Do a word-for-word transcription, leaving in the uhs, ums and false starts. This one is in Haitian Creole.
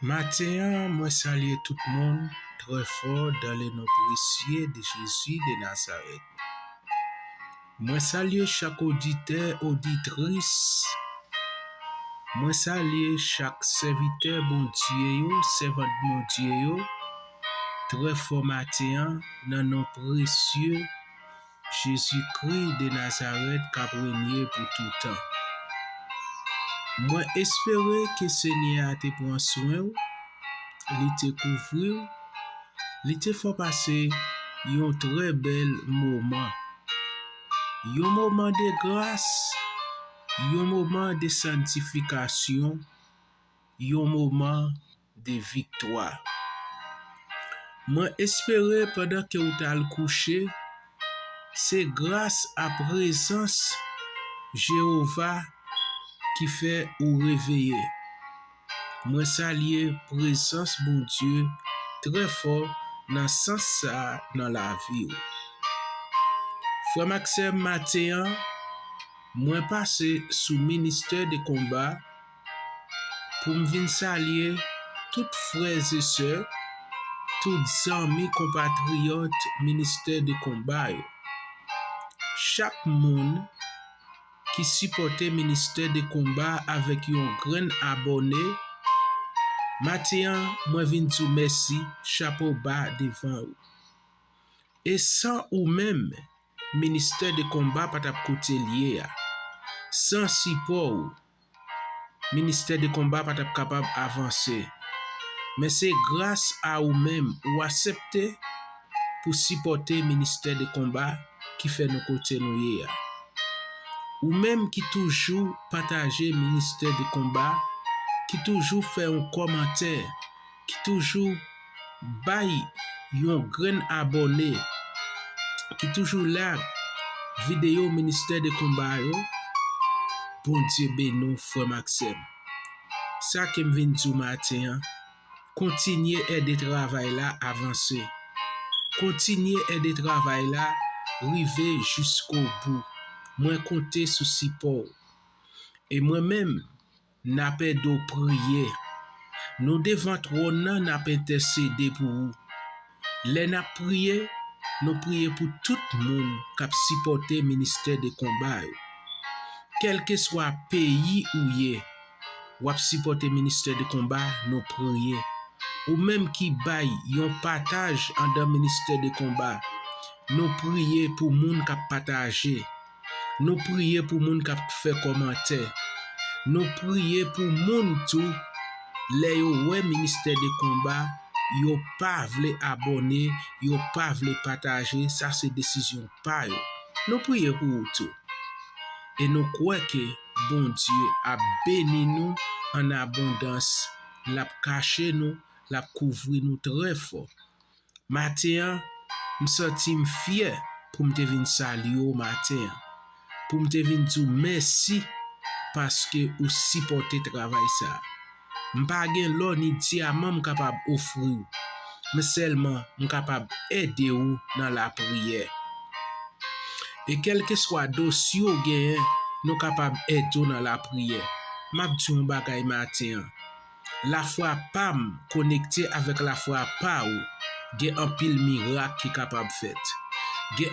Maten an, mwen salye tout moun trè fò dans le nom précieux de Jésus de Nazareth. Mwen salye chak oditè, oditris. Mwen salye chak sèvitè Bondye yo, sèvant Bondye yo, trè fò maten an, nan non presye Jezikri de Nazarèt k ap renye pou toutan. Mwen espere ke Senyè a te pran swen w, li te kouvri w, li te fè w pase yon trè bèl moman. Yon moman de gras, yon moman de sanntifikasyon, yon moman de viktwa. Mwen espere pandan ke w t al kouche, se gras a prezans Jewova ki fè ou reveye. Mwen salye prezans Bondye trè fò nan sans sa a nan lavi w. Frè m ak sè m, maten an, mwen pase sou Ministè de Konba pou m vin salye tout frè e sè, tout zanmi konpatriyòt Ministè de Konba yo. Chak moun ki sipòte Ministè de Konba avèk yon grenn abòne, maten an, mwen vin di w mèsi, chapo ba devan ou. E san ou menm, Ministè de Konba pa t ap kote l ye a. San sipò w, Ministè de Konba pa t ap kapab avanse. Men se gras a ou menm, ou aksepte pou sipòte Ministè de Konba ki fè nou kote nou ye a. Ou menm ki toujou pataje Ministè de Konba, ki toujou fè yon kòmantè, ki toujou bay yon grenn abòne, ki toujou like videyo Ministè de Konba yo, Bondye beni w, frè m ak sè m. Sa ke m vin di w maten an, kontinye ede travay la avanse. Kontinye ede travay la rive jiskobou. Mwen konte sou sipò w. E mwen menm, n ap ede w priye. Nou devan twòn nan, n ap entèsede pou ou. Lè n ap priye, nou priye pou tout moun k ap sipòte Ministè de Konba yo. Kèlkeswa peyi ou ye, w ap sipòte Ministè de Konba, nou priye. Ou menm ki bay yon pataj andan Ministè de Konba, nou priye pou moun k ap pataje. Nou priye pou moun k ap fè kòmantè. Nou priye pou moun tou, lè yo wè Ministè de Konba, yo pa vle abòne, yo pa vle pataje, sa se desizyon pa yo. Nou priye pou ou tou. E nou kwè ke Bondye ap beni nou an abondans, l ap kache nou, l ap kouvri nou trè fò. Maten an, m santi m fyè pou m te vin salye w maten an, pou m te vin di w mèsi paske ou sipòte travay sa a. M pa gen lò ni dyaman m kapab ofri w, men sèlman m kapab ede w nan lapriyè. E kèlkeswa dosye w genyen, nou kapab ede w nan lapriyè. M ap di w yon bagay maten an. Lafwa pa m konekte avèk lafwa pa w, gen anpil mirak ki kapab fèt. Gen